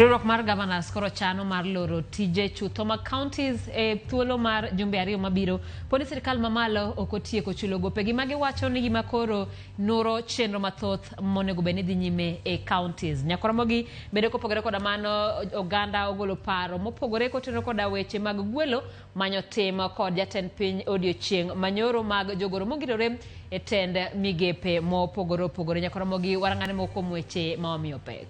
Riwruok mar governors koro chano mar loro tije chutho mag counties e thuolo mar jumbe 2 mabiro poni sirikal mamalo ok otieko chulo gopegi ma giwacho ni gima koro nuro chenro mathoth monego bed ni dhi nyime e counties. Nyakoromogi bende kopogore koda mano oganda ogolo paro mopogore kotenore koda weche mag gwelo manyo tim kod jatend piny odiochieng' manyoro mag jogoro mongirore e tend migepe mopogore opogore. Nyakoromogi warang'ane moko kuom weche ma wamiyo pek.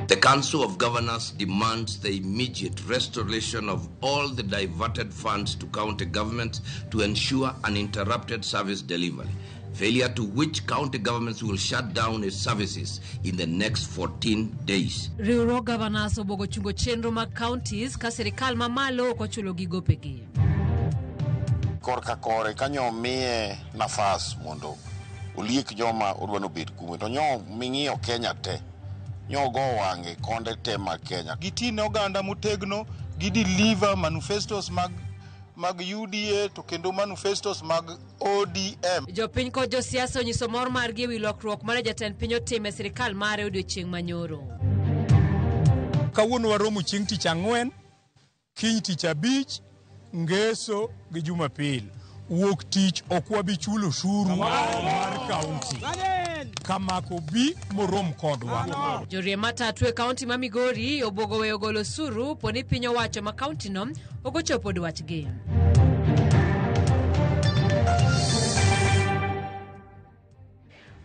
The Council of Governors demands the immediate restoration of all the diverted funds to county governments to ensure uninterrupted service delivery, failure to which county governments will shut down its services in the next 14 days. Riwruok governors obuogo chungo chenro mag counties ka sirikal mamalo ok ochulo gi gopegi. Korka kore kanyo miye nafas mondo oliek joma odwa nobed kume to nyo ming'iyo Kenya te nyo go wang'e konde te mag Kenya. Giti ne oganda motegno, gi deliver manifestos mag UDA to kendo manifestos mag ODM. Jopiny kod josiasa onyiso mor margi ewi lokruok mane jatend piny otimo e sirikal mare odiochieng' manyoro. Kawuono waromo chieng' tich ang'wen, kiny tich abich, ngeso gi Jumapil. Wuok tich ok wabi chulo osuru mar kaunti. Kamako bi morom kodwa. Joriemb matatu e kaunti ma Migori obwogo weyo golo osuru poni piny owacho ma kaunti no ok ochopo dwachgi.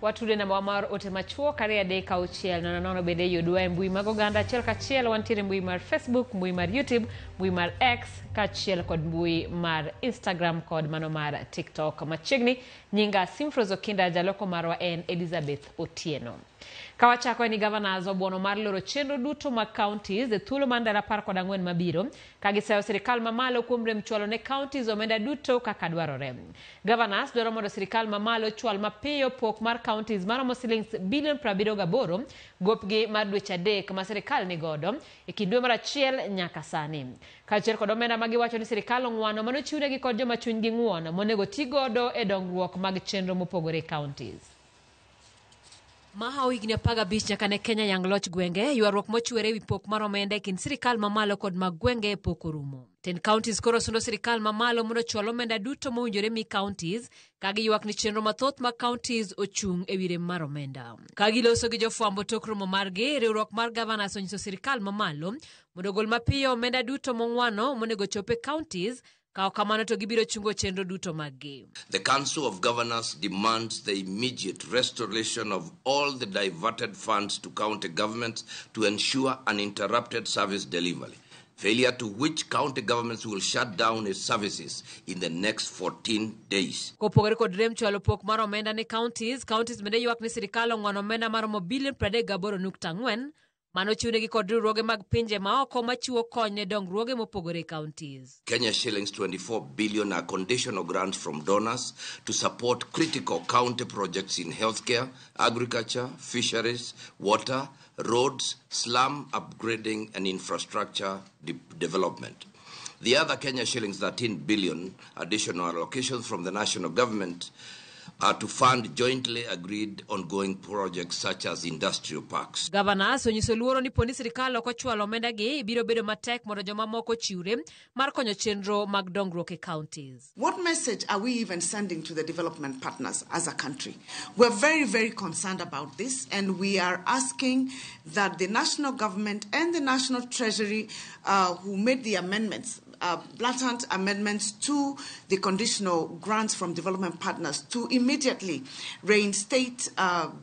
Watude namba mar ote machuok 236 00 bende yudwa e mbui mag oganda achiel kachiel. Wantiere mbui mar Facebook, mbui mar YouTube, mbui mar X kaachiel kod mbui mar Instagram kod mano mar TikTok. Machiegni nyinga Simfros Okinda, jaloko marwa en Elizabeth Otieno. Kawachako ni governors obuono mar loro chenro duto mag counties e thuolo mar ndalo 14 mabiro ka gisayo sirikal mamalo kuom rem chwalo ne counties omenda duto kaka dwarore. Governors dwaro mondo sirikal mamalo chwal mapiyo pok mar counties maromo silings bilion 78 gopgi mar dweche 3 ma sirikal nigodo e kind dwe mar 1 nyaka sani. Kaachiel kod omenda ma giwacho ni sirikal ong'wano manochiwnegi kod joma chunygi ng'uon monego ti godo e dongruok mag chenro mopogore e counties. Mahawo higni 15 nyaka ne Kenya yang loch gwenge, ywaruok mochwere ewi pok mar omenda e kind sirikal mamalo kod mag gwenge pok orumo. Ten counties koro sundo sirikal mamalo mondo ochwal omenda duto mowinjore mi counties ka giywak ni chenro mathoth mag counties ochung' ewi rem mar omenda. Ka giloso gi jofwambo tok romo margi, riwruok mar governors onyiso sirikal mamalo mondo ogol mapiyo omenda duto mong'wano monego chop e counties. Ka ok kamano to gibiro chungo chenro duto maggi. The Council of Governors demands the immediate restoration of all the diverted funds to county governments to ensure uninterrupted service delivery, failure to which county governments will shut down its services in the next 14 days. Kopogore kod rem chwalo pok mar omenda ne counties, counties bende ywak ni sirikal ong'wano omenda maromo bilion 38.4 mano chiwnegi kod riwruoge mag pinje maoko machiwo kony ne dongruoge mopogore e counties. Kenya shillings 24 billion are conditional grants from donors to support critical county projects in healthcare, agriculture, fisheries, water, roads, slum upgrading and infrastructure development. The other Kenya shillings 13 billion additional allocations from the national government are to fund jointly agreed ongoing projects such as industrial parks. Governors onyiso luoro ni poni sirikal ok ochwalo omenda gi, biro bedo matek mondo jomamoko ochiwre mar konyo chenro mag dongruok e counties. What message are we even sending to the development partners as a country? We're very, very concerned about this, and we are asking that the national government and the national treasury, who made the amendments, blatant amendments to the conditional grants from development partners, to immediately reinstate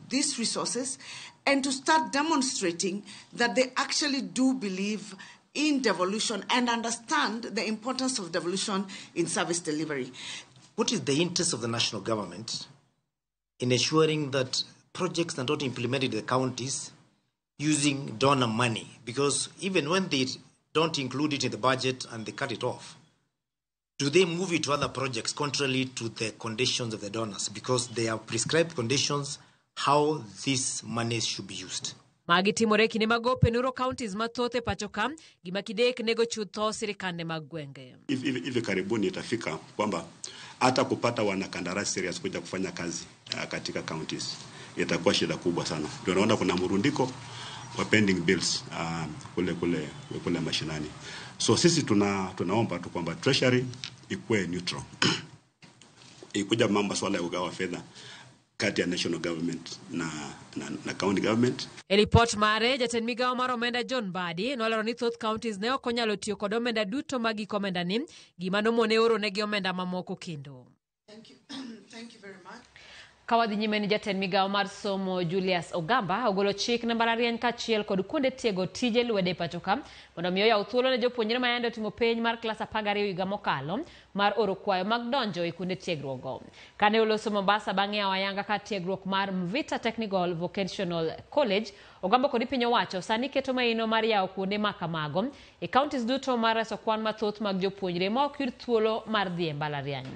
these resources and to start demonstrating that they actually do believe in devolution and understand the importance of devolution in service delivery. What is the interest of the national government in ensuring that projects are not implemented in the counties using donor money? Because even when they don't include it in the budget and they cut it off, do they move it to other projects contrary to the conditions of the donors? Because they have prescribed conditions how this money should be used. Magi timore kinde mag gope nuro counties mathoth e pacho ka, gima kidek nego chutho sirikande mag gwenge. Hivi karibuni itafika kwamba hata kupata wanakandarasi serious kuja kufanya kazi katika counties itakuwa shida kubwa sana. Ndio naona kuna mrundiko wa pending bills kule kule kule mashinani. So sisi tunaomba tu kwamba Treasury ikuwe neutral ikuja mambo swala ya kugawa fedha kati ya national government na county government. E ripot mare, jatend migawo mar omenda John Mbadi nolero ni thoth counties ne ok onyalo tiyo kod omenda duto mag giko omenda ni, gima nomone oro negi omenda mamoko kendo. Thank you. Thank you very much. Ka wadhi nyime ni jatend migawo mar somo Julius Ogamba ogolo chik ne mbalariany kaachiel kod kuonde tiego tije lwedo e pacho ka mondo mi oyaw thuolo ne jopuonjre ma yande otimo penj mar klas 12 higa mokalo mar oro kwayo mag donjo e kuonde tiegruok go. Kane oloso Mombasa bang' yawo ayanga ka tiegruok mar Mvita Technical Vocational College, Ogamba kod piny owacho sani keto maino mar yawo kuonde ma kamago e counties duto mar reso kwan mathoth mag jopuonjre ma ok yud thuolo mar dhi e mbalariany.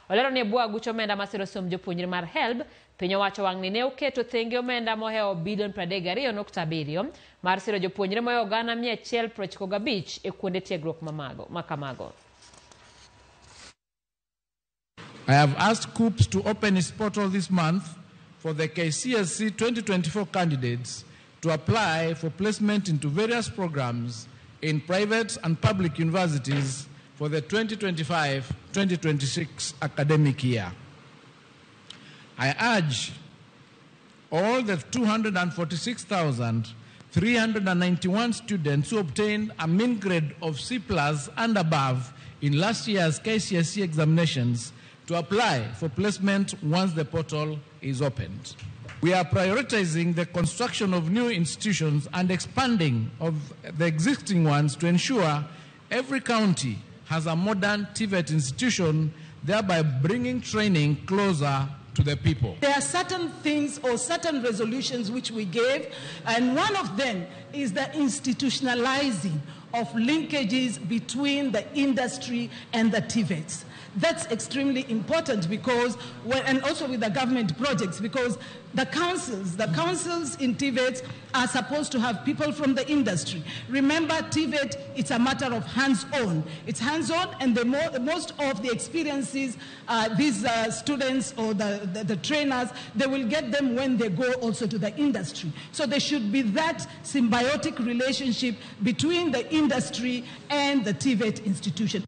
Olero ni e bwo aguch omenda masiro somb jopuonjre mar HELB, piny owacho wang'ni ne oketo thenge omenda mohewo bilion 32.7 mar siro jopuonjre mohewo gana 195 e kuonde tiegruok ma kamago. I have asked KUCCPS to open its portal this month for the KCSE 2024 candidates to apply for placement into various programs in private and public universities for the 2025-2026 academic year. I urge all the 246,391 students who obtained a mean grade of C+ and above in last year's KCSE examinations to apply for placement once the portal is opened. We are prioritizing the construction of new institutions and expanding of the existing ones to ensure every county has a modern TVET institution, thereby bringing training closer to the people. There are certain things or certain resolutions which we gave, and one of them is the institutionalizing of linkages between the industry and the TVETs. That's extremely important because, and also with the government projects, because the councils in TVETs are supposed to have people from the industry. Remember, TVET, it's a matter of hands-on. It's hands-on, and the most of the experiences these students or the trainers, they will get them when they go also to the industry. So there should be that symbiotic relationship between the industry and the TVET institution.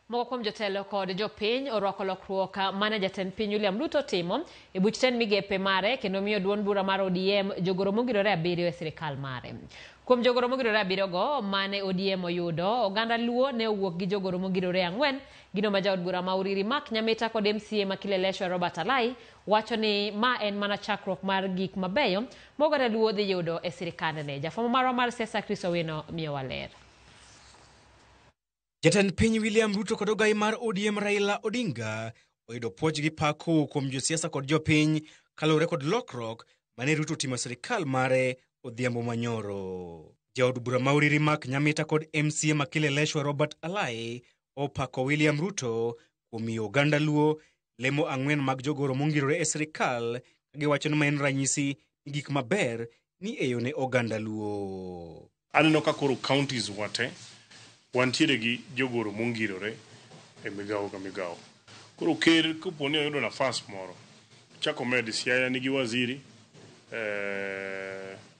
Moko kuom jotelo kod jopiny orwako lokruok mane jatend piny William Ruto timo e buch tend migepe mare kendo miyo duond bura mar ODM jogoro mongirore 7 e sirikal mare. Kuom jogoro mongirore 7 go mane ODM oyudo, oganda Luo ne owuok gi jogoro mongirore 4, gino ma jaod bura ma Uriri Mark Nyamita kod MCA ma Kileleshwa Robert Alai wacho ni ma en mana chakruok mar gik mabeyo ma oganda Luo dhi yudo e sirikandne. Jafwambo marwa mar siasa Chris Owino miyowa ler. Jatend piny William Ruto kod ogai mar ODM Raila Odinga oyudo puoch gi pak kowuok kuom josiasa kod jopiny kaluwore kod lokruok mane Ruto otimo e sirikal mare odhiambo manyoro. Jaod bura ma Uriri Mark Nyamita kod MCA ma Kileleshwa Robert Alai opako William Ruto kuom miyo oganda Luo lemo 4 mag jogoro mongirore e sirikal ka giwacho ni ma en ranyisi ni gik maber ni eyo ne oganda Luo. Aneno ka koro counties wate wantiere gi jogoro mongirore e migawo ka migawo. Koro ker kopo ni oyudo nafas moro, chako med Siaya nigi waziri,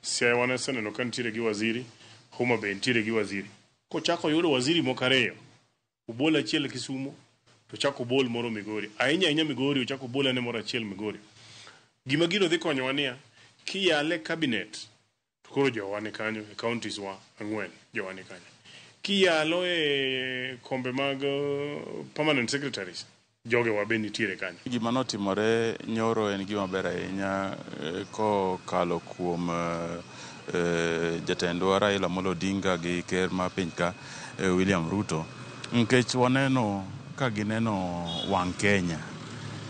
Siaya waneseneno ka nitiere gi waziri, Homa Bay nitiere gi waziri. Kochako yudo waziri moko 2, obol achiel Kisumu, to chako obol moro Migori. Ahinya ahinya Migori, ochako obol ane moro achiel Migori. Gima gino dhi konyowa niya, kiyale cabinet, to koro jowa ni kanyo, e counties wa 4, jowa ni kanyo. Kiyalo e kombe mag permanent secretaries, joge wa be nitiere kanyo. Gima notimore nyoro en gima ber ahinya kokalo kuom jatendwa Raila Amolo Odinga gi ker ma piny ka William Ruto, nikech waneno ka gineno wang' Kenya.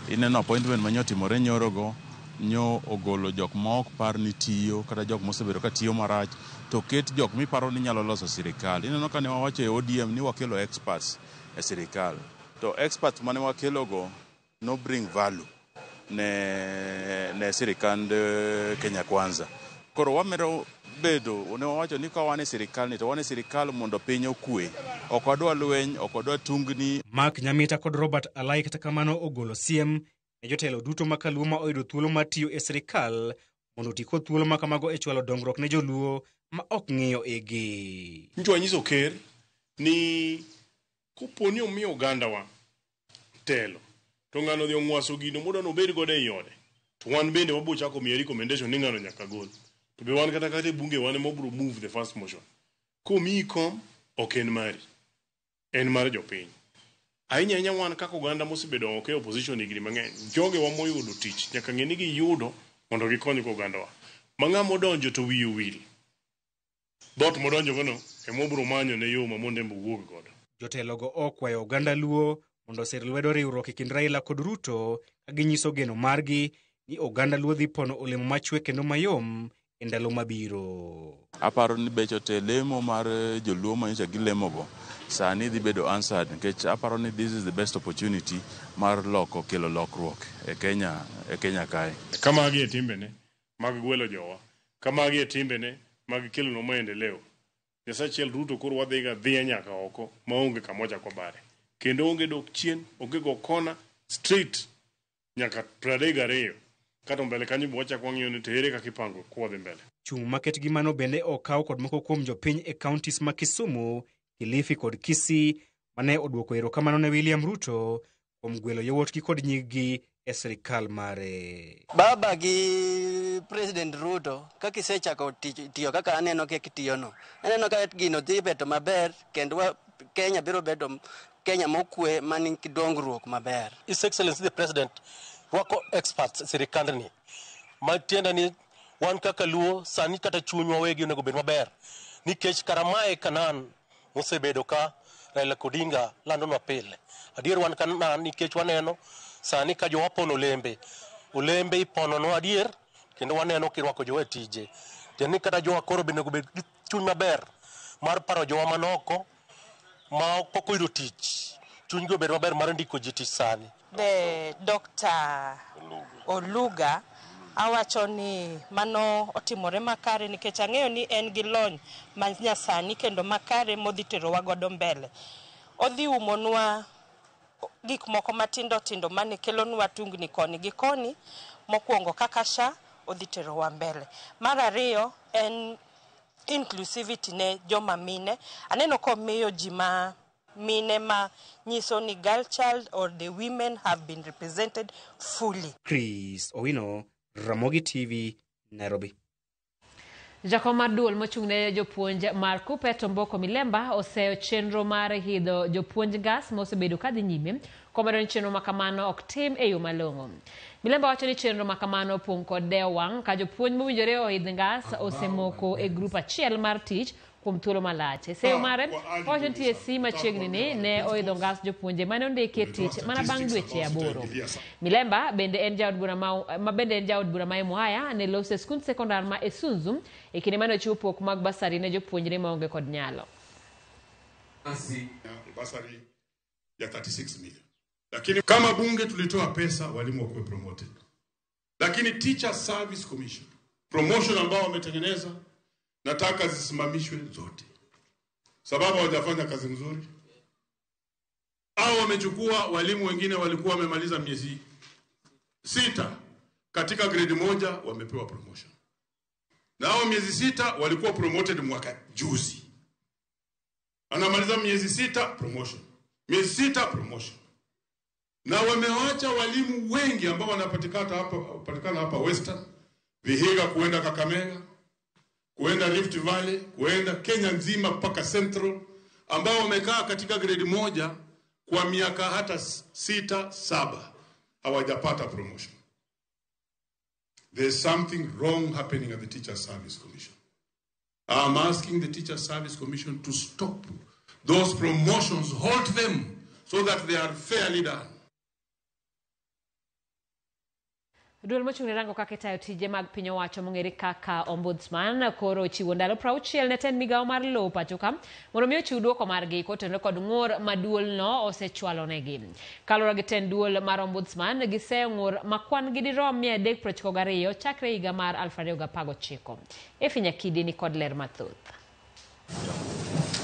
Ineno appointment ma nyotimore nyorogo, nyo ogolo jok ma ok par ni tiyo kata jok mosebedo ka tiyo marach, to ket jok miparo ni nyalo loso sirikal. Ineno ka ne wawacho e ODM ni wakelo experts e sirikal, to experts mane wakelogo no bring value ne sirikand Kenya Kwanza. Koro wamedo bedo, ne wawacho ni ka wan e sirikal ni to wan e sirikal mondo piny okwe. Ok wadwa lweny, ok wadwa tungni. Mark Nyamita kod Robert Alai kata kamano ogolo siem ne jotelo duto ma kaluo ma oyudo thuolo mar tiyo e sirikal mondo oti kod thuolo ma kamago e chwalo dongruok ne joluo ma ok ng'iyo igi. Ncho wanyiso ker ni kopo ni omiyo ogandawa telo to ng'ano odhi ong'waso gino modwa nobed godo ei ode to wan bende wabiro chako miye recommendation ni ng'ano nyaka gol. To be wan kata kata e bunge wan ema wabiro move the first motion. Komiyi kom ok en mari, en mar jopiny. Ahinya ahinya wan kaka oganda mosebedo oko e opposition higni mang'eny, jogewa moyudo tich nyaka ng'e ni giyudo mondo gikony go ogandawa. Ma ng'ama odonjo to wiye owil, dhoot modonjogono ema wabiro manyo ne yo ma mondo en be owuog godo. Jotelogo okwayo oganda Luo mondo osir lwedo riwruok e kind Raila kod Ruto ka ginyiso geno margi ni oganda Luo dhi pono olemo machwe kendo mayom e ndalo mabiro. Aparo ni becho te lemo mar joluo manyocha gilemogo sani dhi bedo answered nikech aparo ni this is the best opportunity mar loko kelo lokruok e Kenya e Kenya kae. Ka magi e timbene mag gwelo jowa, ka magi e timbene mag kelonwa maendeleo, Nyasaye achiel Ruto koro wadhiga adhiya nyaka oko maonge kama wachako wabare. Kendo onge dok chien, onge go kona, straight nyaka 32 kato mbele kanyo be wachako wang'iyo ni to ere kaka ipango kwadhi mbele. Chung' maket gi mano bende okaw kod moko kuom jopiny e counties ma Kisumu, Kilifi kod Kisii mane oduoko erokamano ne William Ruto kuom gwelo yawuotgi kod nyiggi e sirikal mare. Baba gi President Ruto kaka isechako tiyo kaka aneno kaka itiyono, aneno ka gino dhi bedo maber kendo Kenya biro bedo Kenya mokwe man gi dongruok maber. His Excellency the President rwako experts e sirikandni, matiende ni wan kaka Luo sani kata chunywa wegi onego bed maber nikech kara mae Kanan mosebedo ka Raila Odinga landonwa pile. Adier wan Kanan nikech waneno sani ka jowa pono olembe, olembe ipononwa adier kendo waneno kirwako jowa e tije. Tiende ni kata jowa koro bende onego bed gi chuny maber mar paro jowa manoko ma pok oyudo tich. Chunygi obed maber mar ndiko ji tich sani. The Dr. Oluga awacho ni mano otimore makare nikech ang'eyo ni en gi lony ma nyasani kendo makare modhi terowa godo mbele. Odhi umonwa gik moko matindo tindo mane kelonwa tungni koni gi koni. Mokwongo kaka SHA odhi terowa mbele. Mar ariyo en inclusivity ne joma mine. Aneno komiyo ji ma mine ma nyiso ni girl child or the women have been represented fully. Chris Owino, Ramogi TV, Nairobi. Jakom mar duol mochung' ne jopuonj mar KUPPET Omboko Milemba oseyo chenro mar hidho jopuonj ngas mosebedo kadhi nyime komedo ni chenro makamano ok tim e yo malong'o. Milemba wacho ni chenro makamano opong' kod dewo wang' ka jopuonj mowinjore oidh ngas osemoko e grup achiel mar tich kuom thuolo malach. E seyo mare, owacho ni TSC machiegni ni ne oidho ngas jopuonje mane ondiki e tich mana bang' dweche 8. Milemba bende en jaod bura ma bende en jaod bura ma Emuhaya ne loso e skund sekondar ma Esunzu e kinde mane ochiwo pok mag basari ne jopuonjre maonge kod nyalo. Basari ya 36 million. Lakini kama bunge tulitoa pesa walimu wakuwe promoted. Lakini Teacher Service Commission promotion ambao wametengeneza nataka zisimamishwe zote, sababu hawajafanya kazi nzuri, au wamechukua walimu wengine walikuwa wamemaliza miezi 6 katika grade 1 wamepewa promotion, na hao miezi 6 walikuwa promoted mwaka juzi, anamaliza miezi 6 promotion, miezi 6 promotion, na wamewacha walimu wengi ambao wanapatikana hapa Western, Vihiga kuenda Kakamega, kuenda Rift Valley, kuenda Kenya nzima mpaka Central, ambao wamekaa katika grade 1 kwa miaka hata 6, 7 hawajapata promotion. There's something wrong happening at the Teacher Service Commission. I'm asking the Teacher Service Commission to stop those promotions, halt them so that they are fairly done. Duol mochung' ne rango kaka itayo tije mag piny owacho mong'ere kaka Ombudsman koro ochiwo ndalo 60 ne tend migawo mar lowo pacho ka mondo mi ochiw duoko margi kotenore kod ng'ur ma duolno osechwalonegi. Kaluwore gi tend duol mar Ombudsman, giseyo ng'ur ma kwan gi dirom 392 chakre higa mar 2019. Efi Nyakidi ni kod ler mathoth.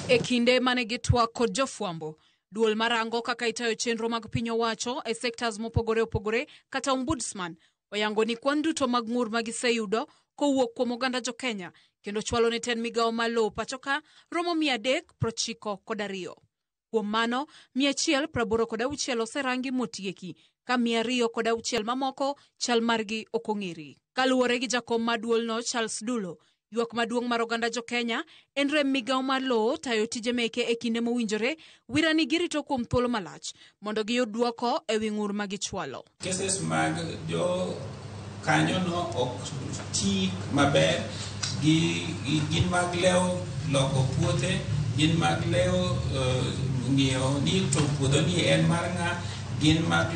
E kinde mane gitwak kod jofwambo, Duol marango kaka itayo chenro mag piny owacho e sectors mopogore opogore kata ombudsman oyango ni kwan duto mag ng'ur ma giseyudo kowuok kuom oganda jo Kenya kendo chwalo ne tend migawo mar lowo pacho ka romo 392. Kuom mano, 186 oserangi motieki ka 206 mamoko chal margi ok ong'ere. Kaluwore gi jakom mar duolno Charles Dulo, ywak maduong' mar oganda jo Kenya en rem migawo mar lowo tayo tije meke e kinde mowinjore wirani girito kuom thuolo malach mondo giyud dwoko e wi ng'ur ma gichwalo. Cases mag jo kanyono ok ti maber, gin mag lewo loko puothe, gin mag lewo ng'iyo ni to puodho ni en mar ng'a, gin mag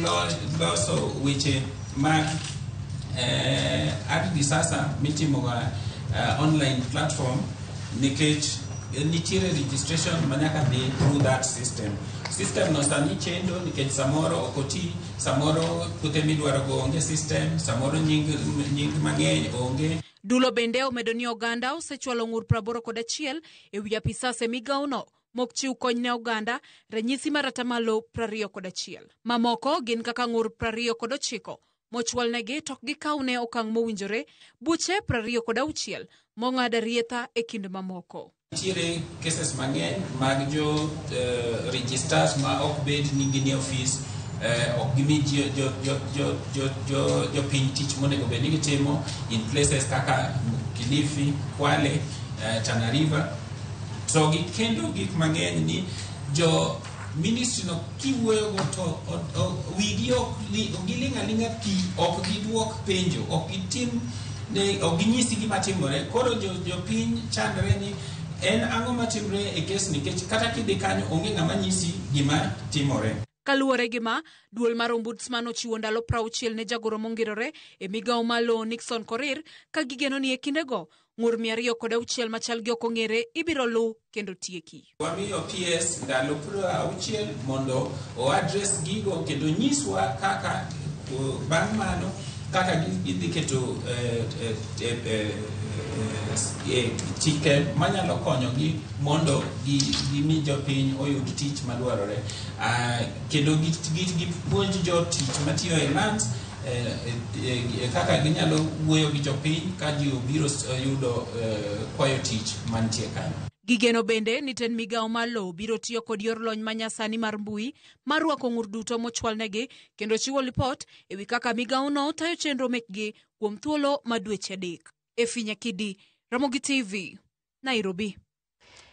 loso weche mag ardhi sasa mitimoga online platform nikech nitiere registration manyaka dhi through that system. System no sani chendo nikech samoro ok oti, samoro puothe midwaro go onge system, samoro nying mang'eny onge. Dulo bende omedo ni oganda osechwalo ng'ur 81 e wi apisas e migawono mok chiw kony ne oganda, ranyisi mar atamalo 21. Mamoko gin kaka ng'ur 29 mochwalnegi to ok gikawne okang' mowinjore, buche 26 mong'ad arietha e kind mamoko. Nitiere cases mang'eny mag jo registers ma ok bed ni gin e ofis, ok gimi jopiny tich monego bed ni gitimo in places kaka Kilifi, Kwale, Tana River. To gi kendo gik mang'eny ni jo ministry no kiwuoyogo to wigi ok giling' aling'a pi, ok giduok penjo, ok gitim, ok ginyisi gima timore. Koro jopiny chandre ni en ang'o matimore e kes nikech kata kidhi kanyo onge ng'ama nyisi gima timore. Kaluwore gi ma, duol mar ombudsman ochiwo ndalo 60 ne jagoro mongirore e migawo mar lowo Nixon Korir ka gigeno ni e kindego ng'ur 206 machal gi ok ong'ere ibiro luw kendo tieki. Wamiyo PS ndalo 60 mondo o address gigo kendo nyiswa kaka bang' mano kaka gidhi keto chike manyalo konyogi mondo gimi jopiny oyud tich madwarore, kendo gipuonj jotich matiyo e lands kaka ginyalo wuoyo gi jopiny ka ji obiro yudo kwayo tich mantie kanyo. Gigeno bende ni tend migawo mar lowo biro tiyo kod yor lony manyasani mar mbui mar rwako ng'ur duto mochwalnegi kendo chiwo lipot e wi kaka migawono tayo chenro mekgi kuom thuolo ma dweche 3. Efi Nyakidi, Ramogi TV, Nairobi.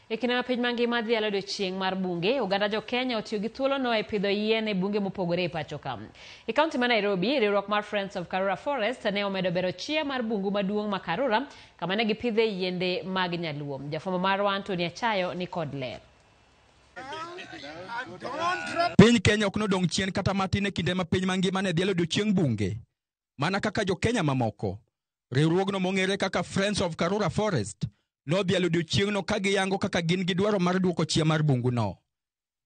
E kinde ma piny mangima dhialo odiechieng' mar bunge, oganda jo Kenya otiyo gi thuolono e pidho yien e bunge mopogore e pacho ka. E kaunti ma Nairobi, riwruok mar Friends of Karura Forest ne omedo bero chia mar bungu maduong' ma Karura, kama ne gipidhe yiende mag nyaluo. Jafwambo marwa Anthony Achayo ni kod ler. Piny Kenya ok nodong' chien kata matin e kinde ma piny mangima ne dhialo odiechieng' bunge. Mana kaka jo Kenya mamoko, riwruogno mong'ere kaka Friends of Karura Forest nodhialo odiechieng'no ka giyango kaka gin gi dwaro mar duoko chia mar bunguno.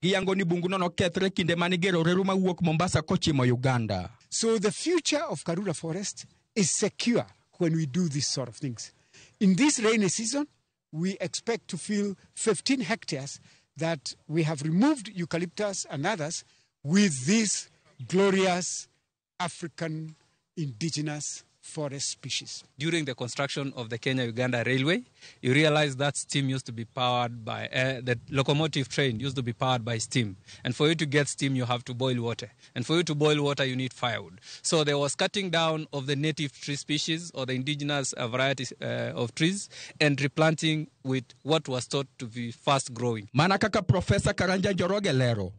Giyango ni bunguno nokethre kinde mane igero reru mawuok Mombasa kochimo Uganda. So the future of Karura Forest is secure when we do these sort of things. In this rainy season, we expect to fill 15 hectares that we have removed eucalyptus and others with this glorious African indigenous forest species. During the construction of the Kenya-Uganda Railway, you realize that steam used to be powered by, the locomotive train used to be powered by steam. And for you to get steam, you have to boil water. And for you to boil water, you need firewood. So there was cutting down of the native tree species or the indigenous varieties of trees and replanting with what was thought to be fast growing. Mana kaka Professor Karanja Njoroge lero,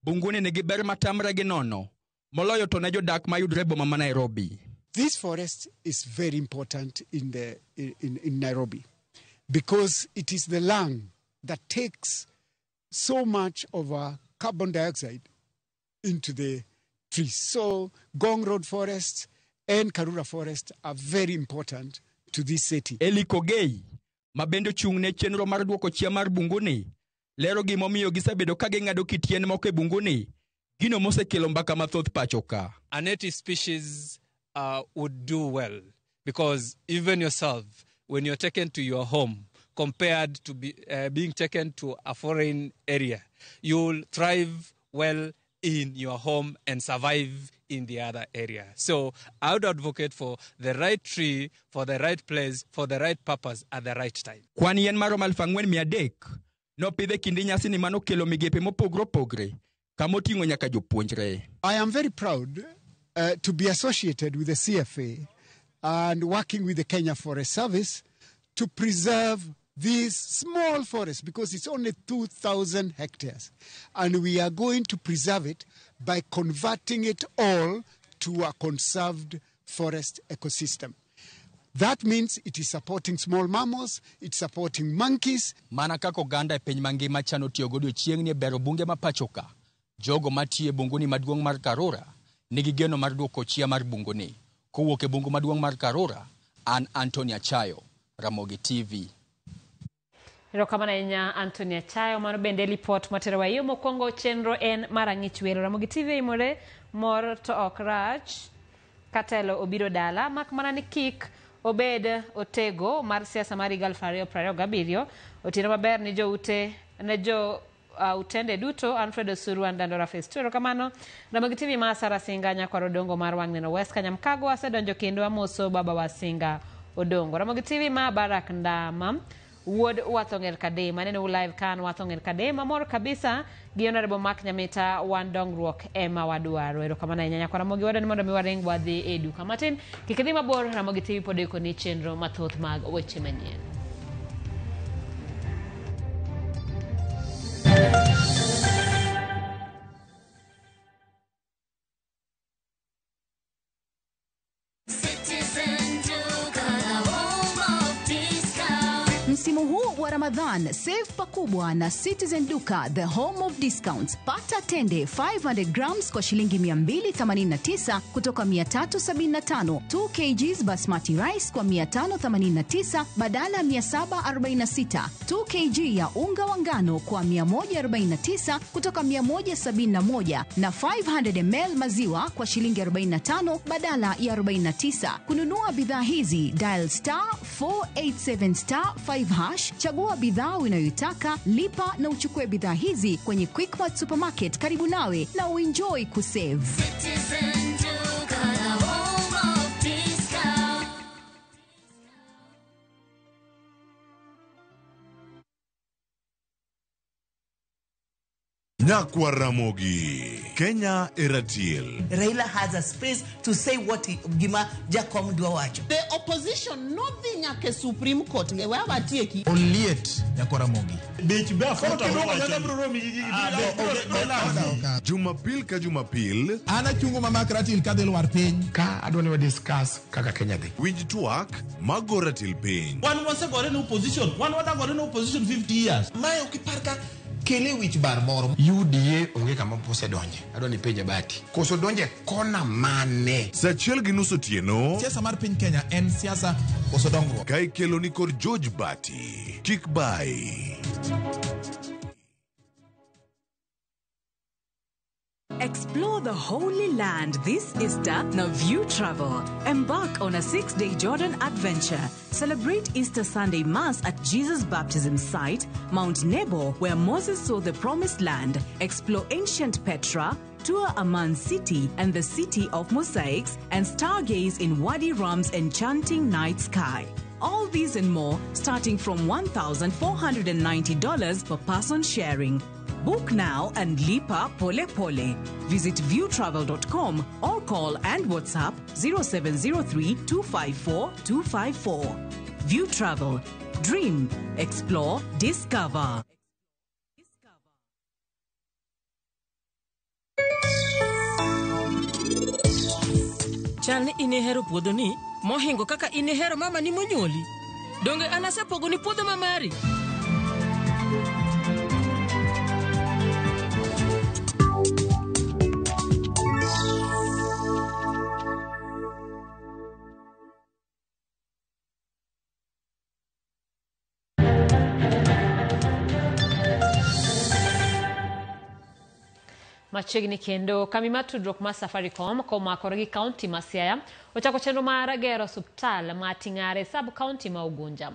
bunguni nigi ber matamre gi nono, moloyo to ne jodak mayudre boma ma Nairobi. This forest is very important in Nairobi because it is the lung that takes so much of our carbon dioxide into the trees. So Ngong Road Forest and Karura Forest are very important to this city. Eli Kogei, ma bende ochung' ne chenro mar duoko chia mar bunguni, lero gimomiyo gisebedo ka ging'ado kit yien moko e bunguni, gino mosekelo mbaka mathoth pacho ka. A native species would do well because even yourself, when you're taken to your home compared to being taken to a foreign area. You'll thrive well in your home and survive in the other area. So I would advocate for the right tree, for the right place, for the right purpose at the right time. Kwan yien maromo 4,300 nopidh e kinde nyasini manokelo migepe mopogre opogre kamoting'o nyaka jopuonjre. I am very proud to be associated with the CFA and working with the Kenya Forest Service to preserve this small forest, because it's only 2,000 hectares. And we are going to preserve it by converting it all to a conserved forest ecosystem. That means it is supporting small mammals, it's supporting monkeys. Mana kaka oganda e piny mangima chano tiyo gi odiochieng'ni e bero bunge ma pacho ka, jogo matiyo e bunguni maduong' mar Karura nigi geno mar duoko chia mar bunguni. Kowuok e bungu maduong' mar Karura, an Anthony Achayo, Ramogi TV. Erokamano ahinya Anthony Achayo, mano bende lipot materowa yo mokwongo chenro en mar ang'ich welo. Ramogi TV imore mor to ok rach katelo obiro dala mak mana ni kik obed otego mar siasa mar higa 2027. Otieno maber ni joute ne jo utende duto Alfred Osuru and Dandora Face 2. Erokamano Ramogi TV ma Sara Singa nyakwar Odongo mar wang' neno West Kanyamkago asedonjo kendo amoso baba wa Singa Odongo. Ramogi TV ma Barak Ndama Wuod Wathong'er Kadema neno live kan Wathong'er Kadema mor kabisa gi Honorable Mark Nyamita wan dongruok ema wadwaro. Erokamano ahinya nyakwar Ramogi wadwaro ni mondo mi waring wadhi e duka matin. Kik idhi mabor, Ramogi TV pod oikoni chenro mathoth mag weche manyien. Msimu huu wa Ramadhan, save pakubwa na Citizen Duka, the home of discounts. Pata tende 500 grams kwa shilingi 289 kutoka 375, 2 kgs basmati rice kwa 589 badala 746, 2 kg ya unga wa ngano kwa 149 kutoka 171 na 500 ml maziwa kwa shilingi 45 badala ya 49. Kununua bidhaa hizi, dial star 487 star 5 hash, chagua bidhaa unayoitaka, lipa na uchukue bidhaa hizi kwenye Quickmart Supermarket karibu nawe na uenjoy kusave. Citizen Duka, the home of discount. Nyakwa Ramogi, Kenya Eratil. Raila has a space to say what gima Jakom dwa wacho. The opposition nodhi nyaka Supreme Court. Wabatieki. Oliet Nyakwa Ramogi. Jumapil ka Jumapil. Ana chungo mama Ratil kadhi lwar piny. Ka adwa ni wa discuss kaka Kenya dhi. Winj twak mago Ratil piny. Wan wasegore ne opposition. Wan wadagore ne opposition 50 years. Mae ok ipar ka kele wich bar moro. UDA onge kama osedonje. Adwa ni penja Bati. Koso donje kona mane? Saa 1:30 otieno. Siasa mar piny Kenya en siasa koso dongruok. Ka ikelo ni kod George Bati. Kik bai. Explore the Holy Land this Easter na View Travel. Embark on a 6-day Jordan adventure. Celebrate Easter Sunday Mass at Jesus' baptism site, Mount Nebo, where Moses saw the Promised Land. Explore ancient Petra, tour Amman City and the City of Mosaics, and stargaze in Wadi Rum's enchanting night sky. All these and more, starting from $1,490 per person sharing. Book now and lipa pole pole. Visit viewtravel.com or call and WhatsApp 0703 254 254. View Travel. Dream, explore, discover. Chal ni inihero puodhoni mohingo kaka inihero mama ni monyuoli. Donge an asepogoni puodho ma mari? Machiegni kendo kambi mar tudruok mar Safaricom komakore gi kaunti ma Siaya ochako chenro mar gero osuptal ma Ting'are sub kaunti ma Ugunja.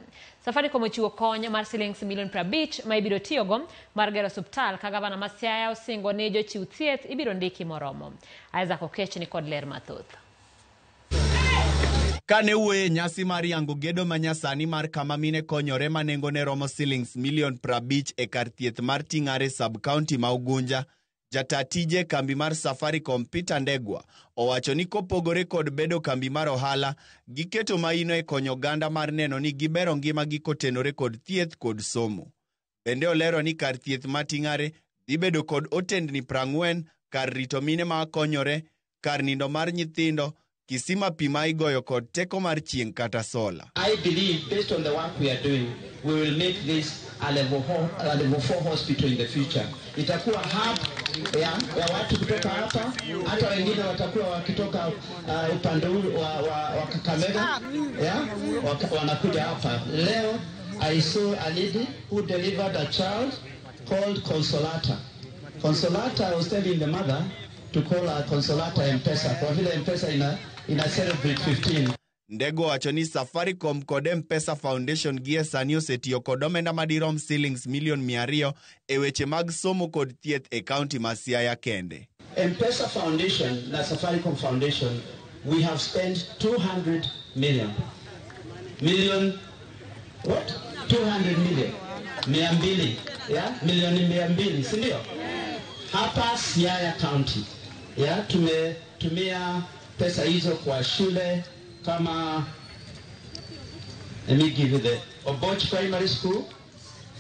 Safaricom ochiwo kony mar silings milion 50 ma ibiro tiyogo mar gero osuptal ka gavana ma Siaya osingo ni jochiw thieth ibiro ndiki moromo. Isaac Okech ni kod ler mathoth. Kane wuoyo e nyasi mar yango gedo manyasani mar kama mine konyore ma nengone romo silings milion 50 e kar thieth mar Ting'are sub kaunti ma Ugunja, jata tije kambi mar Safaricom Peter Ndegwa owacho ni kopogore kod bedo kambi mar ohala, giketo maino e konyo oganda mar neno ni gibero ngimagi kotenore kod thieth kod somo. Bende olero ni kar thieth ma Ting'are dhi bedo kod otendni 40, kar rito mine ma konyore, kar nindo mar nyithindo, kisima pi ma igoyo kod teko mar chieng' kata sola. I believe based on the work we are doing, we will make this a level 4 hospital in the future. Itakuwa hub ya watu kutoka hapa, hata wengine watakuwa wakitoka upande wa Kakamega, wanakuja hapa. Leo I saw a lady who delivered a child called Consolata. Consolata, I was telling the mother to call her Consolata M-Pesa, kwa vile M-Pesa ina celebrate 15. Ndego wacho ni Safaricom kod M-Pesa Foundation gie sani osetiyo kod omenda madirom silings milion 200 e weche mag somo kod thieth e kaunti ma Siaya kende. M-Pesa Foundation na Safaricom Foundation, we have spent 200 million. Million, what? 200 million. 200, yeah? Milioni 200, si ndio? Hapa Siaya County, yeah, tumetumia pesa hizo kwa shule kama, let me give you the Oboch Primary School,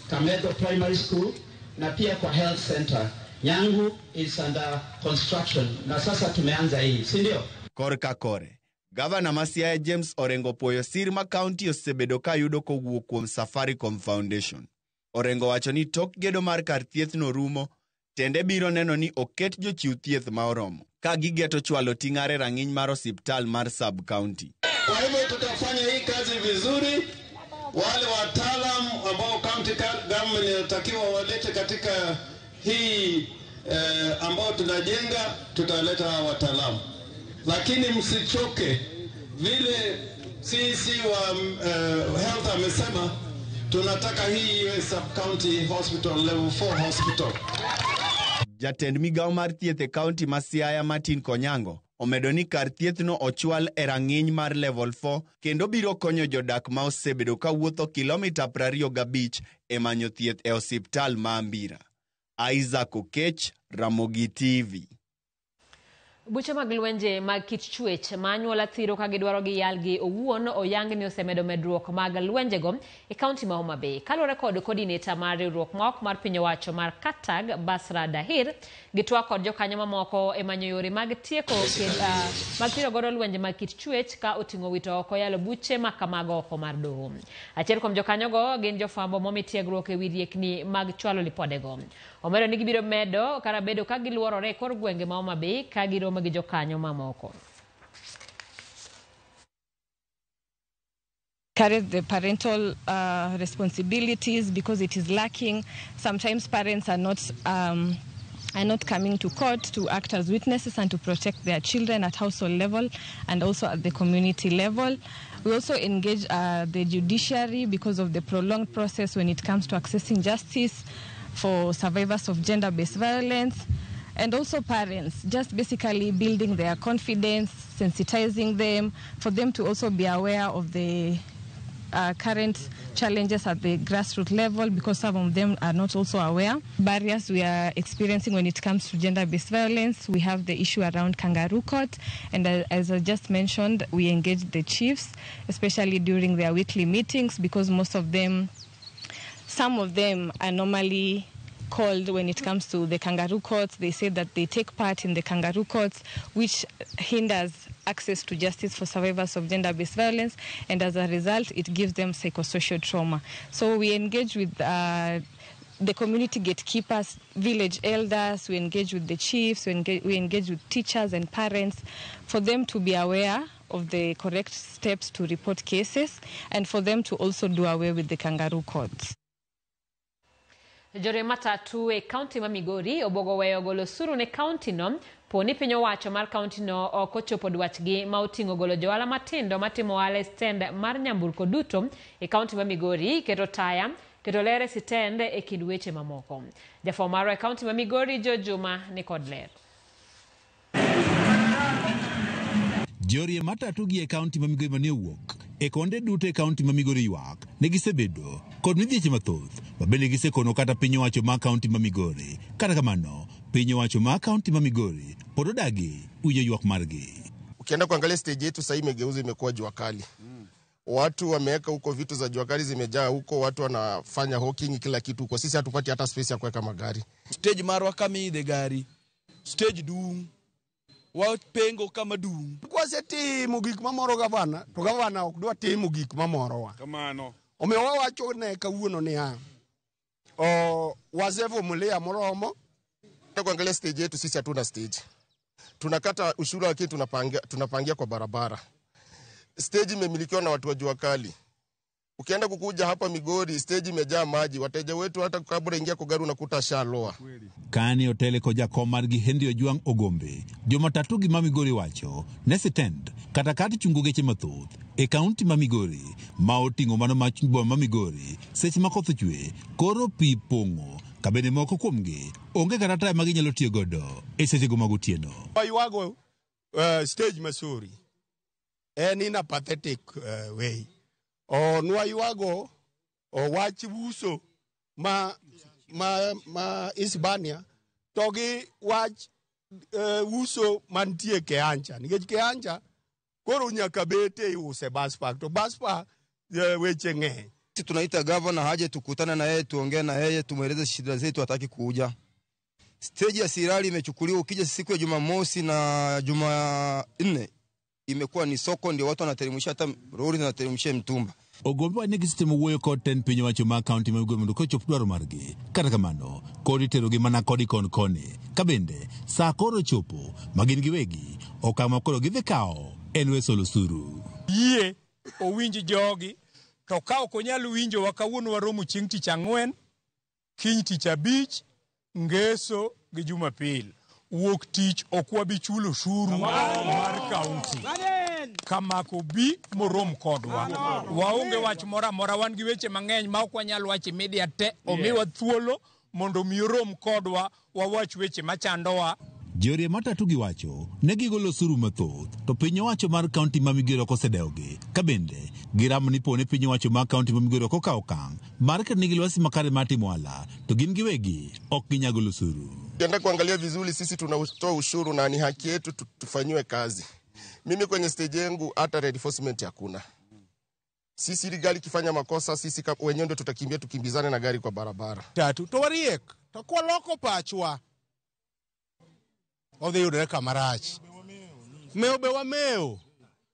Kamedo Primary School, na pia kwa health center. Nyangu is under construction na sasa tumeanza hii, si ndio? Korka kore, Gavana ma Siaya James Orengo puoyo sir ma kaunti osebedo ka yudo kowuok kuom Safaricom Foundation. Orengo wacho ni tok gedo mar kar thieth no rumo, tende biro neno ni oket jochiw thieth ma oromo ka gigeto chwalo Ting'are rang'iny mar osiptal mar sub county. Kwa hivyo tutafanya hii kazi vizuri. Wale wataalam ambao county government inatakiwa walete katika hii ambao tunajenga, tutaleta wataalamu. Lakini msichoke, vile CC wa health amesema tunataka hii iwe sub county hospital, level 4 hospital. Jatend migao mar thieth e kaunti ma Siaya Martin Konyango omedo ni kar thiethno ochwal e rang'iny mar level 4 kendo biro konyo jodak ma osebedo kawuotho kilomita 25 e manyo thieth e osiptal ma Ambira. Isaac Okech, Ramogi TV. Buche mag lwenje mag kit chwech ma anyuola thiro ka gidwaro giyalgi owuon oyang ni osemedo medruok mag lwenjego e kaunti ma Homa Bay. Kaluwore kod coordinator mar riwruok ma ok mar piny owacho mar Katag, Basra Dahir, gitwak kod jokanyo mamoko e manyo yore mag tieko mag thiro godo lwenje mag kit chwech ka oting'o wito oko yalo buche ma kamago oko mar doho. Achiel kuom jokanyogo gin jofwambo momi tiegruok e wi riekni mag chwalo lipodego. Omedo ni gibiro medo kar bedo ka giluorore e kor gwenge ma Homa Bay ka giromo gi jokanyo mamoko. Carry the parental responsibilities because it is lacking. Sometimes parents are not coming to court to act as witnesses and to protect their children at household level and also at the community level. We also engage the judiciary because of the prolonged process when it comes to accessing justice for survivors of gender-based violence. And also parents, just basically building their confidence, sensitizing them, for them to also be aware of the current challenges at the grassroots level, because some of them are not also aware. Barriers we are experiencing when it comes to gender-based violence, we have the issue around kangaroo court, and as I just mentioned, we engage the chiefs, especially during their weekly meetings, because most of them, some of them are normally called when it comes to the kangaroo courts. They say that they take part in the kangaroo courts, which hinders access to justice for survivors of gender-based violence, and as a result, it gives them psychosocial trauma. So we engage with the community gatekeepers, village elders, we engage with the chiefs, we engage with teachers and parents for them to be aware of the correct steps to report cases and for them to also do away with the kangaroo courts. Jore matatu e kaunti ma Migori obuogo weyo golo osuru ne kaunti no po ni piny owacho mar kaunti no ok ochopo dwachgi ma oting'o golo johala matindo matimo ohala e stend mar nyamburko duto e kaunti ma Migori, keto taya, keto ler e sitend e kind weche mamoko. Jafwambo marwa e kaunti ma Migori Joe Juma ni kod ler. Jorie matatu gi e kaunti ma Migori mane owuok e konde duto e kaunti ma Migori ywak ne gisebedo kod midhieche mathoth ma bende gisekono kata piny owacho ma kaunti ma Migori. Kata kamano, piny owacho ma kaunti ma Migori pod odagi winjo ywak margi. Ukienda kuangalia stage yetu sasa imegeuza imekuwa jua kali. Watu wameweka huko vitu za jua kali zimejaa huko, watu wanafanya hawking kila kitu huko. Sisi hatupati hata space ya kuweka magari. Stage marwa kama gari, stage dung wapengo kama dung. Kwasetimo gik mamoro gavana, to gavana ok dwa timo gik mamorowa. Kamano. Omiyo wawacho ne kawuono niya, wasevumilia moromo. Kuangalia stage yetu sisi hatuna stage. Tunakata ushuru lakini tunapangia kwa barabara. Stage imemilikiwa na watu wa jua kali. Ukienda kukuja hapa Migori, stage imejaa maji. Wateja wetu hata kabla ingia kwa gari unakuta shaloa. Kane otele kod jakom margi Henry Ojwang' Ogombe, jomatatu gi ma Migori wacho ne sitend kata kar chungo geche mathoth e kaunti ma Migori ma oting'o mano ma boma ma Migori seche ma koth ochwe koro pi pong'o kabende moko kuomgi onge kata taya ma ginyalo tiyo godo e sechego mag otieno. Waywago stage Masuri en in a pathetic way. Nwaywago wach uso ma Hispania to gi wach uso mantie Keancha nikech Keancha koro nyaka bete iuse bus park to bus park weche ng'eny. Tunaita governor haje tukutane na yeye tuongee na yeye tumweleze shida zetu, hataki kuja. Stage ya Sirari imechukuliwa, ukija siku ya Jumamosi na Jumanne imekuwa ni soko, ndio watu wanateremsha hata lori zinateremsha mtumba. Ogombe ne gisetemo wuoyo kod tend piny owacho ma kaunti ma Migori mondo kochop dwaro margi. Kata kamano, kod iterogi mana kodi kon koni. Ka bende, saa koro chopo ma gin giwegi, okang' ma koro gidhi kawo en we solo osuru. Yie owinj jogi, to ka ok onyal winjowa kawuono waromo chieng' tich ang'wen, kiny tich abich, ngeso gi Jumapil. Wuok tich ok wabi chulo osuru mar kaunti. Kamako bi morom kodwa. Waonge wach moro amora, wan gi weche mang'eny ma ok wanyal wacho e media te. Omiwa thuolo mondo mi orom kodwa wawach weche machandowa. Jorie matatu giwacho ne gigolo osuru mathoth to piny owacho mar kaunti ma Migori ok osedewogi. Ka bende giramo ni pone piny owacho mar kaunti ma Migori ok okawo okang' mar keto negi lwasi makare mar timo ohala to gin giwegi ok ginyal golo osuru. Ukienda kuangalia vizuri, sisi tunatoa ushuru na ni haki yetu tufanyiwe kazi. Mimi kwenye stage yangu hata reinforcement hakuna. Sisi ili gari kifanya makosa sisi wenyewe ndio tutakimbia tukimbizane na gari kwa barabara. Tatu to wariek to kwa loko pachwa odhi yudore kama rach. Mewo be wamewo.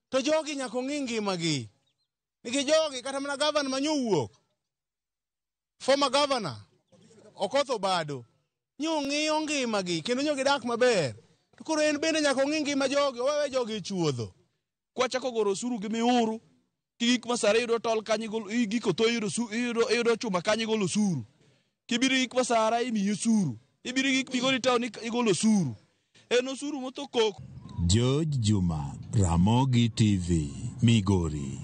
To jogi nyaka ong'i ngimagi. Nikech jogi kata mana gavana manyowuok, former governor Okoth Obado, nyong'iyo ngimagi kendo nyo gidak maber. To koro en bende nyaka ong'i ngima jogi, owewe jogi chuodho. Kwachako goro osuru gi miuru, gik masare yudo tol kanyo igolo, giko to iyudo chuma kanyo igolo osuru. Kibiro gik masara imiyi osuru. Ibiro gik Migori town igolo osuru. En osuru motho koko. George Juma, Ramogi TV, Migori.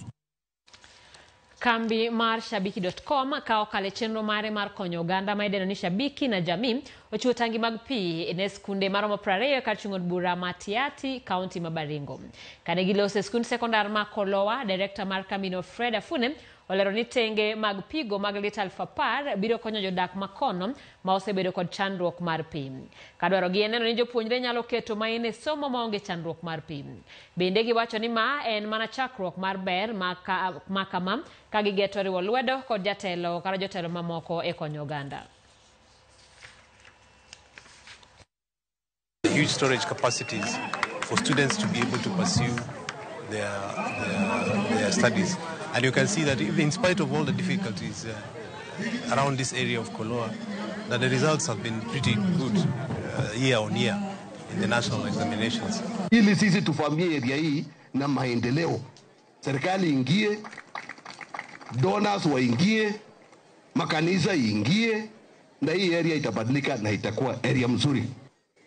Kambi mar Shabiki.com ka okalo e chenro mare mar konyo oganda ma idendo ni Shabiki na Jamii ochiwo tangi mag pi ne skunde maromo 20 kar chung' od bura ma Tiaty, kaunti ma Baringo. Kane giloso e skund sekondar ma Kolowa, direkta mar kambino Fred Afune olero ni tenge mag pigo mag lita 10,000 biro konyo jodak makono ma osebedo kod chandruok mar pi. Kadwarogi en neno ni jopuonjre nyalo keto main e somo maonge chandruok mar pi. Bende giwacho ni ma en mana chakruok mar ber ma kama ka gigeto riwo lwedo kod jatelo kata jotelo mamoko e konyo oganda. Huge storage capacities for students to be able to pursue their studies. And you can see that even in spite of all the difficulties around this area of Koloa, that the results have been pretty good year on year in the national examinations. Ili sisi tufamie area hii na maendeleo, serikali ingie, donors waingie, makanisa ingie, na hii area itabadilika na itakuwa area mzuri.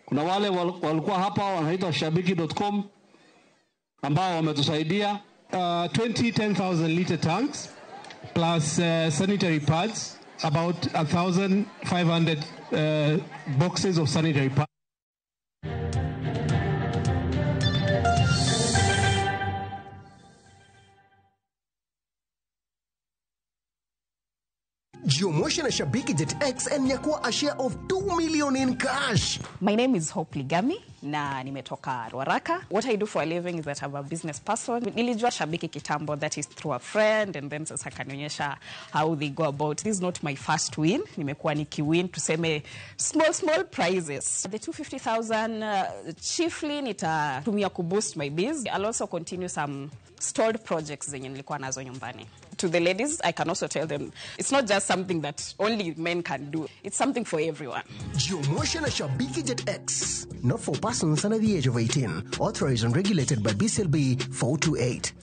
Kuna wale walikuwa hapa wanaitwa shabiki.com ambao wametusaidia 20 10,000 liter tanks plus sanitary pads, about 1,500 boxes of sanitary pads. Jiomotion na Shabiki Jet X and nyakua a share of 2 million in cash. My name is Hope Ligami na nimetoka Ruaraka. What I do for a living is that I'm a business person. Nilijua Shabiki kitambo, that is through a friend, and then sasa kanionyesha how they go about. This is not my first win. Nimekuwa nikiwin tuseme small small prizes. The 250,000 chiefly nitatumia kuboost my biz. I'll also continue some stalled projects zenye nilikuwa nazo nyumbani. To the ladies, I can also tell them it's not just something that only men can do. It's something for everyone. Jiomotion na Shabiki Jet X. Not for persons under the age of 18. Authorized and regulated by BCLB 428.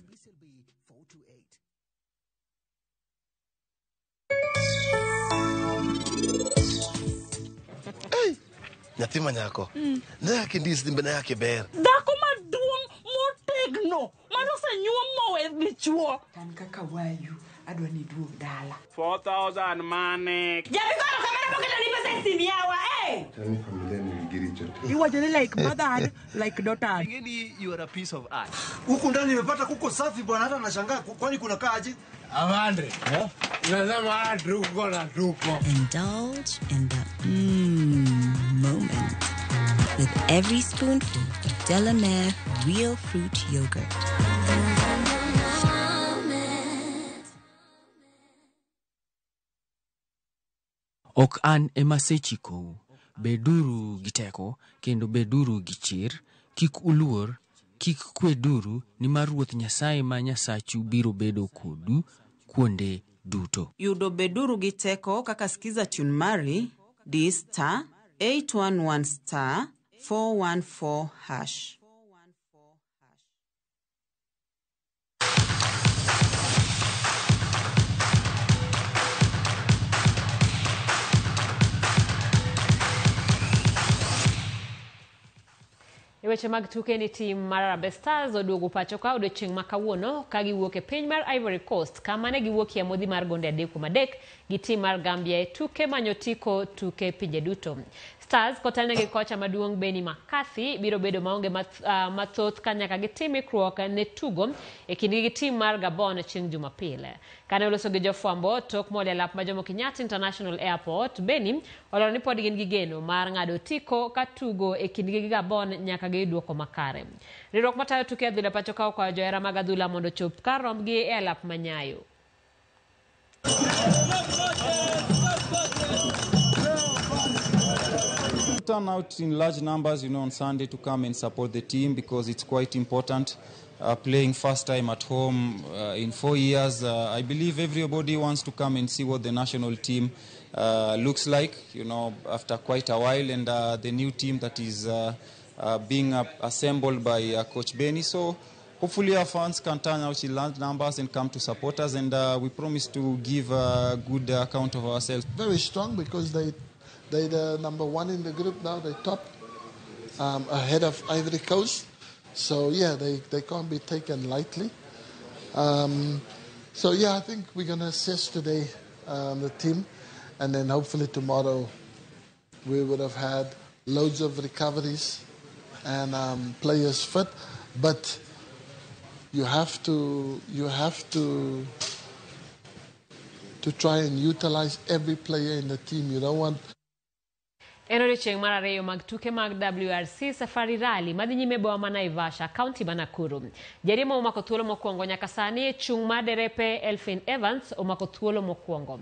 Hey, nyathi manyako. Ne yake ndis ni bene yake ber. Dhako maduong' motegno manosenyuom mowe dichuo. An kaka wayu adwa ni iduog dala. 4,000 mane. Jabigoro kamera pok ni pesa e sim yawa, eh! Tani familia ni giricho. Iwacho ni like mother like daughter. Ngeni you are a piece of art. Huku ndani nimepata kuko safi bwana, hata nashangaa kwani kuna kaa aje? Avandre. Nasema tuko na tuko. Indulge in the moment with every spoonful of Delamere real fruit yogurt. Ok an ema asechikou, beduru gi teko kendo beduru gi chir, kik uluor, kik kweduru, nimar Ruoth Nyasaye ma Nyasachu biro bedo kodu kuonde duto. Yudo beduru gi teko kaka skiza tune mari di star 811 star 414 hash. E weche mag tuke ni tim mar Harambee Stars oduogo pacho ka odiochieng' ma kawuono ka giwuok e piny mar Ivory Coast kama ne giwuokie modhi mar gonde 3-3 gi tim mar Gambia e tuke manyo tiko tuke pinje duto. Stars kotelnegi gi kocha maduong' Benni McCarthy biro bedo maonge mathoth ka nyaka gitim ikruok ne tugo e kindgi gi tim mar Gabon chieng' Jumapil. Kane oloso gi jofwambo tok mole e lap ma Jomo Kenyatta International Airport, Benni olero ni pod gin gi geno mar ng'ado otiko ka tugo e kindgi gi Gabon nyaka giyud duoko makare. Riwruok matayo tuke adhula pacho ka okwayo johera mag adhula mondo ochop kar rombgi e alap ma Nyayo. Turn out in large numbers, on Sunday to come and support the team because it's quite important. Playing first time at home in 4 years, I believe everybody wants to come and see what the national team looks like, after quite a while, and the new team that is being assembled by Coach Benny. So hopefully our fans can turn out in large numbers and come to support us, and we promise to give a good account of ourselves. Very strong because they're the number one in the group now. They top ahead of Ivory Coast. So, yeah, they can't be taken lightly. I think we're going to assess today the team, and then hopefully tomorrow we would have had loads of recoveries and players fit. But you have to try and utilize every player in the team. You don't want. En odiochieng' mar ariyo mag tuke mag WRC Safari Rally madhi nyime boma ma Naivasha, kaunti ma Nakuru. Jariembo omako thuolo mokwongo nyaka sani e chung' mar derepe Elfyn Evans omako thuolo mokwongo.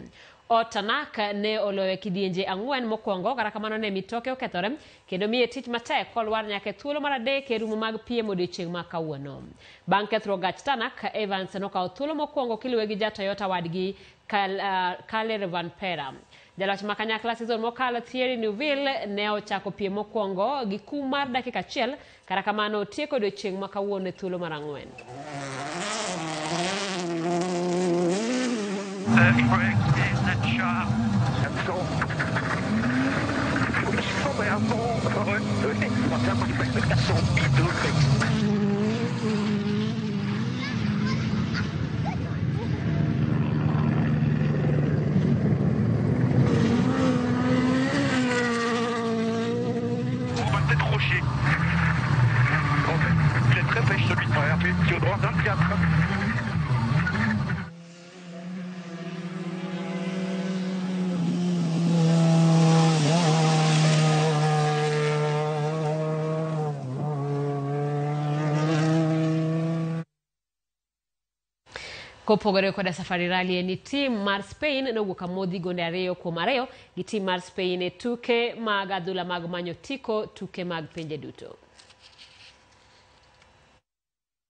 Otanak ne oloyo kidienje 4 mokwongo, kata kamano ne mitoke okethore kendo miye tich matek kolwar nyaka e thuolo mar 3 e rumo mag piem odiochieng' ma kawuono. Bang' kethruok gach Tanak, Evans nokawo thuolo mokwongo kiluwe gi ja Toyota wadgi Kalle Rovanperä. Jaloch ma kanyakla season mokalo Thierry Neuville ne ochako piem mokwongo gi kum mar dakika 1, kata kamano otieko odiochieng' ma kawuono e thuolo mar 4. 30 brakes in, that's sharp. Let's go. Kopogore koda Safari Rally ni tim mar Spain nowuok amodhi gonde 2-2 gi tim mar Spain e tuke mag adhula mag manyo tiko tuke mag pinje duto.